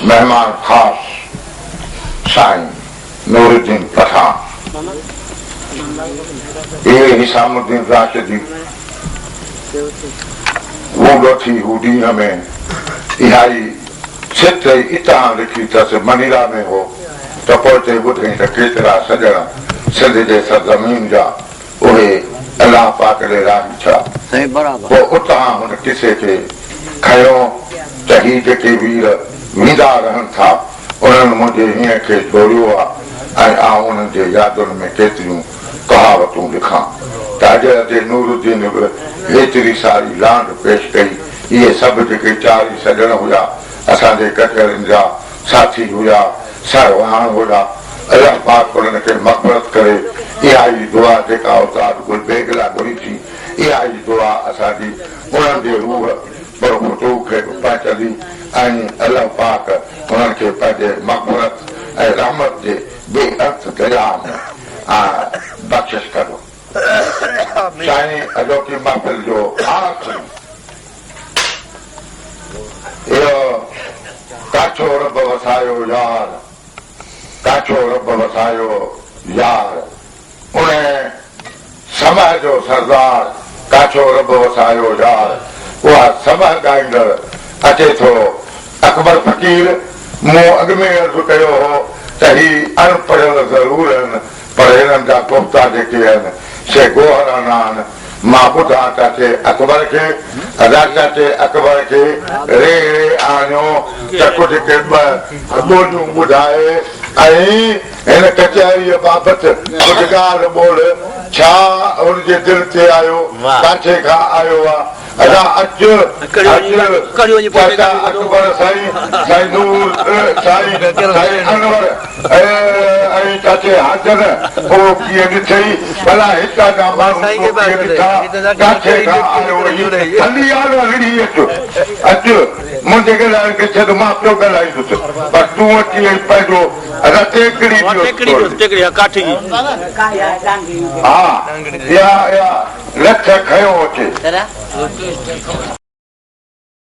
مهمان خاص سائين نورالدين پٺاڻ، اهي حسام الدين راشدي وونڊ ٿي هو ڏينهن ۾ اها ئي سٽ ئي اتان لکي اٿس منيلا ۾ هو ته پوئتي ٻڌئين ته ڪيترا سڄڻ سنڌ جي سرزمين جا اهي الله پاڪ ڏي راهي ٿيا. پوء اتان هن قصي کي کنيو ته هي جيڪي وير ويندا رهن ٿا، انهن منهنجي هينئين کي جوڙيو آ ۽ آئون انهن جي يادن ۾ ڪيتريون ڪهاوتون لکان ته اڄ ادي نورالدين به هيتري ساري لانڍ پيش ڪئي. اهي سڀ جيڪي چار ئي سڄڻ هيا، اسان جي ڪچهرين جا ساٿي هيا، سرواڻ هيا. الله پاڪ انهن کي مغفرت ڪري. اها ئي دعا جيڪا استاد گل بيگ لاء گهري ٿي، اها ئي دعا اسان جي انهن جي روح پرفتوح کي به پهچندي ۽ الله پاڪ انهن کي پنهنجي مغفرت ۽ رحمت جي بي انت درياء ۾ بخشش ڪندو. سائين اڄوڪي محفل جو آخري اهو ڪاڇو رب وسايو يار ڪاڇو رب وسايو يار انهي سمهه جو سردار ڪاڇو رب وسايو يار اها سمهه ڳائيندڙ اچي ٿو اڪبر فقير مون اڳ ۾ عرض ڪيو هو ته هي اڻ پڙهيل ضرور آهن پر هنن جا گفتا جيڪي آهن سي گوهرانا آهن. مان ٻڌان چاچي اڪبر کي، ادا چاچي اڪبر کي ري ري آڻيو ته ڪجهه ڪي ٻه ٻوليون ٻڌائي ۽ هن ڪچهريء بابت ڪجهه ڳالهه ٻولهه ڇا هن جي دل تي آيو، ڪاٿي کان آيو آ؟ ادا اچ اچ چاچا اڪبر سائين سائين نور سائين سائين انور ۽ چاچي حاجن اهو ڪيئن ڏٺئي ڀلا هتان جا ماڻهو تو ڪيئن ڏٺا ڪاٿي کان آيو آهين هلي آ نه رڙهي اچ اچ منهنجي ڳالهائڻ کي ڇڏ مان پيو ڳالهائيندس پر تون اچي ۽ پنهنجو ادا ٽيڪڙي ڏيوس ها اها اها لٺ کنيو اچي.